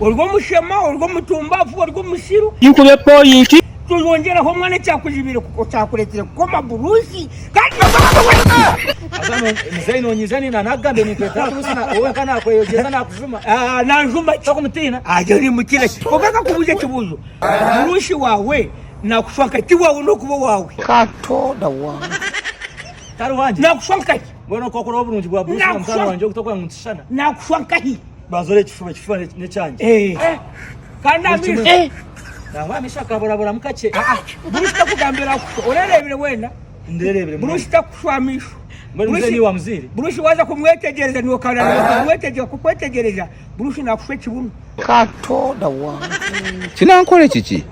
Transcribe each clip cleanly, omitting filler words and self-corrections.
Ori omushema, ori omutumbavu, ori omusiru. Tinkubye poyinti. Toyongyeraho omwana ekyakuzibiire ekyakureetire kukoma buruusi kandi Muzeeyi nonyiiza niina nakugambire ninkwetera buruusi wowe wenka nakweyogyeza nakujuma. Ah, nanjuma ki? Tokumutiina? Ah, nimutiina ki? Kwonka nkakubuuza ekibuuzo, buruusi waawe nakushwa nkahi? Ti waawe n'okuba owaawe. Katonda wange. Tari wangye. Nakushwa nkahi? Mbwenu oku orikureeba oburungi bwa buruusi na mutaano wangye ogu tokureeba ngu nitushushana? Nakushwa nkahi? Banza orebe ekifuba, ekifuba n'ekyangye. Eh. Kandi amaisho. Nangwa amaisho akaburaburamu kakye. Buruusi takugambira akushwa. Orereebire weena? Ndereebire munonga. Buruusi takushwa amaisho. Mbwenu muzeeyi niiwe wamuzaire? Buruusi waaza kumwetegyereza niiwe okananirwa kumwetegyereza kukwetegyereza, Buruusi naakushwa ekibunu. Katonda wange. Kinankore kiki?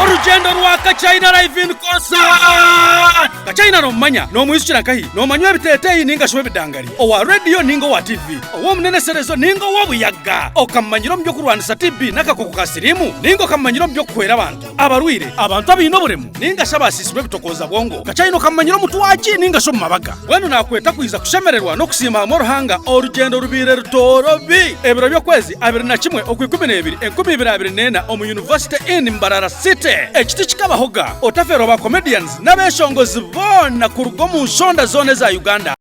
Orugyendo rwa Kachaina Live in Concert! Kachaina nomumanya? Nomwijukira nkahi? Nomanywa ebiteteeyi ninga shi ow'ebidangari, owa rediyo ninga owa TV, ow'omuneneserezo ninga ow'obuyaga? Okamumanyira omu by'okurwanisa TB n'akakooko ka siriimu? Ninga okamumanyira omu by'okuhwera abantu abarwaire, abantu abaine oburemu ninga shi abaasiisirwe ebitokooza bwongo? Kachaina okamumanyira omu twagi ninga shi omu mabaga? Mbwenu naakweta kwija kushemererwa n'okusiima hamwe Ruhanga orugyendo rubaire rutoorobi. Ebiro by'okwezi 21 Okwikumineebiri 2024 omu University Inn Mbarara City. Eki tikikabahoga! Otafeerwa ba comedians n'abeeshongozi boona kuruga omu nshonda zoona eza Uganda.